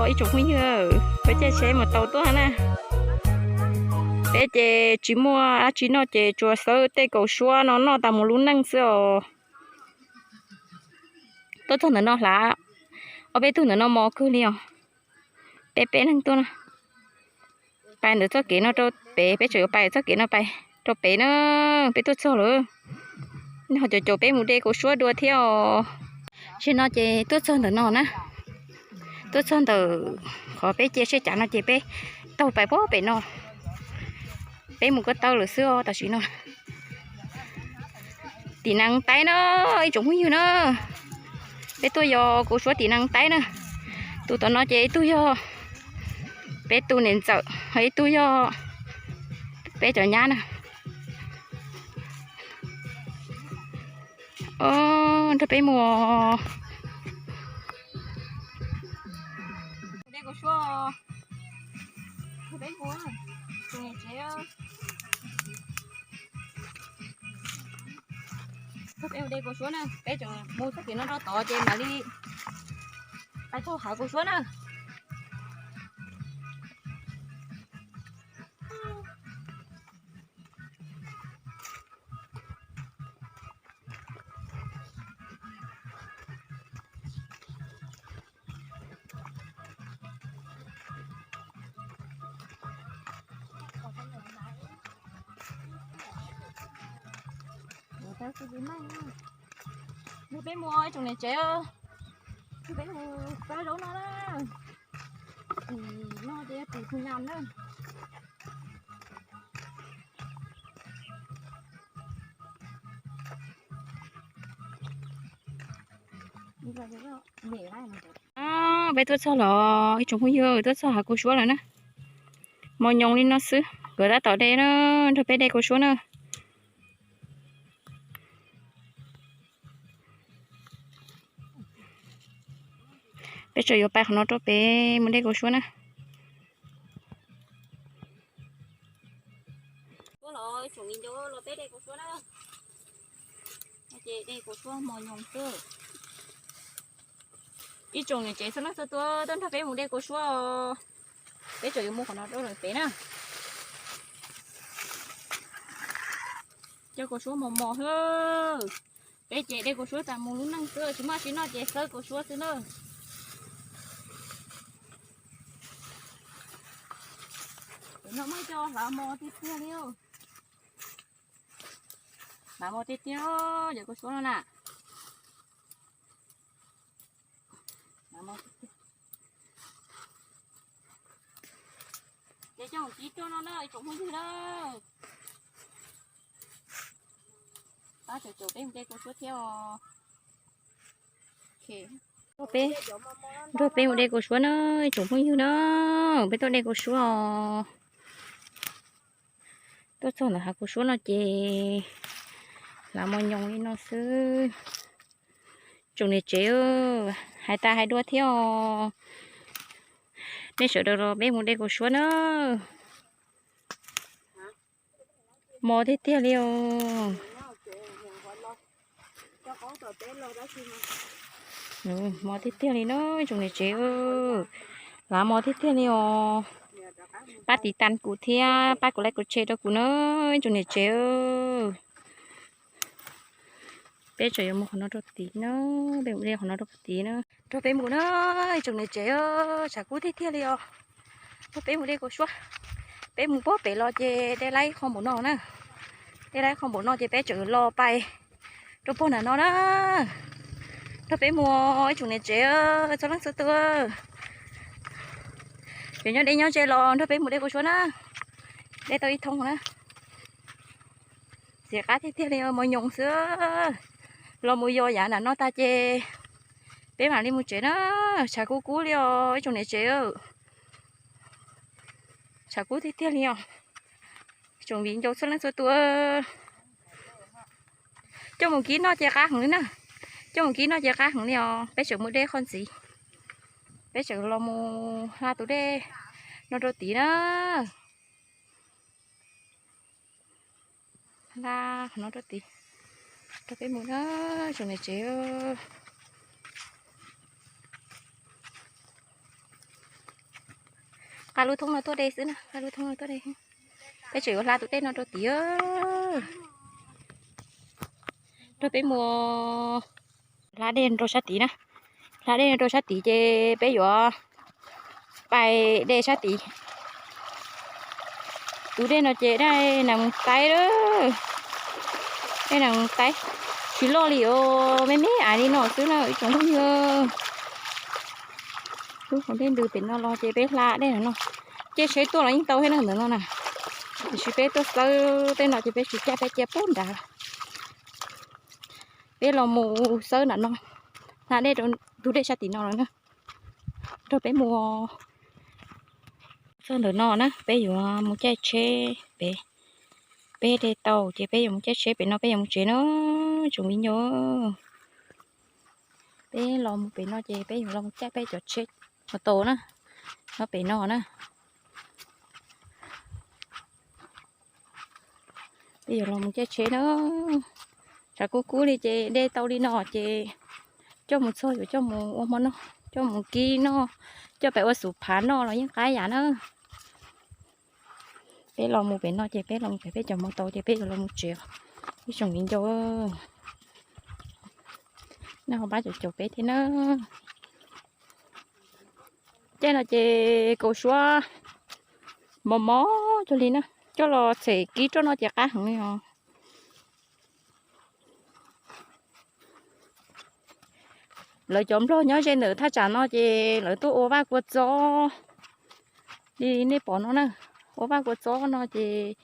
Ib tsoom phooj ywg, peb caij tsheb mus tau tuaj na. Peb ces tsis muaj dab tsi noj ces tsuas xawb tej kaus suab no noj tas mus lub neej xwb os. Tuaj txog ntawm no hlav, ob peb tug ntawm no mos kawg li os. Peb peb neeg tuaj na. Pais ntawm txoj kev no rau pem, peb tseem yuav pais txoj kev no pais rau pem na. Peb tuaj txog lawm, ho caum caum peb mus de kaus suab dua thiab os. Tsis no ces tuaj txog ntawm no na, tuaj txog ntawm qhov peb cia siab cav no ces peb taug pais pem no. Peb mus ko taw lawm xwb os tam sim no. Tim Nees Taib na, ib tsoom phooj ywg na, peb tuaj yos kaus suab tim Nees Taib na. Tus tom no ces ib tug yog peb tus niam ntxawm, ho ib tug yog peb cov nyab na. Nrog peb mus. De kaus suab, peb mus, tsev, peb de kaus suab na, peb tseem mus txoj kev no rau tod ces mam li pais txog hav kaus suab na. Nrog peb mus ib tsoom niam tsev, nrog peb mus kaw zaub no na. Tim no ces tim Phu Nyas na. Peb tuaj txog los ib tsoom phooj ywg, tuaj txog hav kaus suab lawm na. Mos nyoos li no xwb, nkawd tab tom de na, nrog peb de kaus suab na. Peb tseem yuav pais qhov no rau pem mus de kaus suab na. Tuaj los tsoom viv ncaus los peb de kaus suab na. Ces de kaus suab mos nyoos xwb. Ib tsoom niam tsev txhua leej txhua tus tuaj nrog peb mus de kaus suab os. Peb tseem yuav mus qhov no rau lawm pem na. Cov kaus suab mos mos xwb. Peb ces de kaus suab tas mus lub neej xwb, tsis muaj tsi noj ces xawb kaus suab xwb na. Tam no muaj cov hlav mos tiag tiag li. Hlav mos tiag tiag, cov kaus suab no na. Ces coj mus kib tuaj no na ib tsoom phooj ywg na. Pab caum caum peb mus de kaus suab thiab os. Peb, nrog peb mus de kaus suab na ib tsoom phooj ywg na. Peb tuaj de kaus suab os. Tuaj txog ntawm hav kaus suab no ces hlav mos nyoos li no xwb. Tsoom niam tsev, hais tas hais dua thiab os. Nej sawv daws los peb mus de kaus suab na. Mos tiag tiag li os. Mos tiag tiag li na tsoom niam tsev. Hlav mos tiag tiag li os. Pab tiv tas kuv thiab pab kuv like kuv share rau kuv na tsoom niam tsev. Peb tseem yuav mus qhov no rau tid na, peb mus de qhov no rau tid na. Nrog peb mus na tsoom niam tsev, tshav kub tiag tiag li os. Nrog peb mus de kaus suab. Peb mus puag pem los ces de laib qho npaum no na. De laib qho npaum no ces peb tseem los pais rau puag nram no na. Nrog peb mus ib tsoom niam tsev txhua leej txhua tus. Cov nyob deb nyob ze los nrog peb mus de kaus suab na. De tau ib thoob na. Txiv qab tiag tiag li mos nyoos xwb. Los mus yos yav nram no tag ces peb mam li mus tsev na. Tshav kub kub li os ib tsoom niam tsev. Tshav kub tiag tiag li os. Tsoom viv ncaus txhua leej txhua tus, coj mus kib noj ces qab heev li na. Coj mus kib noj ces qab heev li os. Peb tseem mus de qhov ntxiv. Peb tseem los mus hla tus dej no rau tid na. Hla qhov no rau tid, rau peb mus na tsoom niam tsev. Nqa lub thoob no tuaj de xwb na, nqa lub thoob no tuaj de. Peb tseem yuav hla tus dej no rau tid. Rau peb mus hla dej rau sab tid na. Hla dej rau sab tid ces peb yuav pais de sab tid. Tus dej no ces dej nees taib lawm. Dej nees taib, tsis loj li os, me me ais li no xwb na ib tsoom phooj ywg. Lub hauv dej ntws pem no los ces peb hla dej no. Caij tsheb tuaj los yeej tau thiab na ntawm no na. Tiam sis peb tuaj xawb tej no ces peb tsis caij, peb cia pub nrad. Peb los mus xawb nram no, hla dej rau ntug dej sab tim no lawm na. Rau peb mus txog ntawm no na, peb yuav mus caij tsheb pem. Peb de tau ces peb yuav mus caij tsheb pem no peb yuav mus tsev na, tsoom viv ncaus. Peb los mus pem no ces peb yuav los mus caij peb cov tsheb mos taus na, nyob pem no na. Peb yuav los mus caij tsheb na. Tshav kub kub li ces de tau li no ces coj mus txog yuav coj mus ua hmo noj, coj mus kib noj, coj pem ua xub phav noj los yeej qab yam na. Peb los mus pem no ces peb los mus pem peb cov mos taus ces peb yuav los mus tsev. Ib tsoom viv ncaus, nej ho pab caum caum peb thiab na. Caij no ces kaus suab mos mos cuag li na, coj los txhem kib roj noj ces qab heev li os. Lawv cov nplog nyob ze ntawm thaj tsam no ces lawv tuaj ua vaj kua txob li nej pom no na. Ua vaj kua txob no ces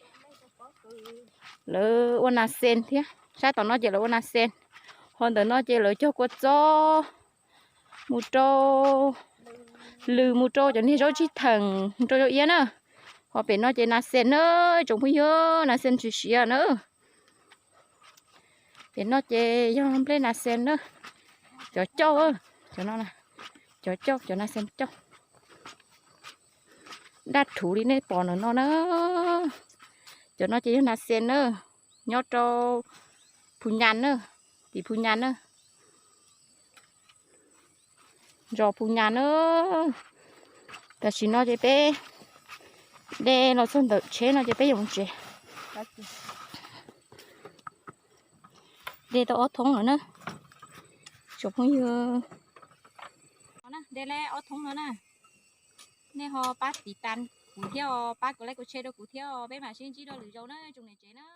lawv ua nas xes thiab, sab tom no ces lawv ua nas xes, ho ntawm no ces lawv cog kua txob mus rau, lws mus rau cov niag zaub tsib theem mus rau zaub iab na. Ho pem no ces nas xes na, tsoom phooj ywg, nas xes tsis siav na. Pem no ces yog nplej nas xes na, cov cauj, cov no, cov cauj, cov nas xes cauj. Daj rhuv li nej pom ntawm no na. Cov no ces yog nas xes na, nyob rau Phu Nyas na, tim Phu Nyas na. Zos Phu Nyas na. Tam sim no ces peb de los txog ntawm tsheb no ces peb yuav mus tsev. De tau ob thoob lawm na. Tsoom phooj ywg, de ob thoob no na. Nej ho pab tiv tas kuv thiab os, pab kuv like kuv share rau kuv thiab os, peb mam sib ntsib dua lwm zaus na tsoom niam tsev na.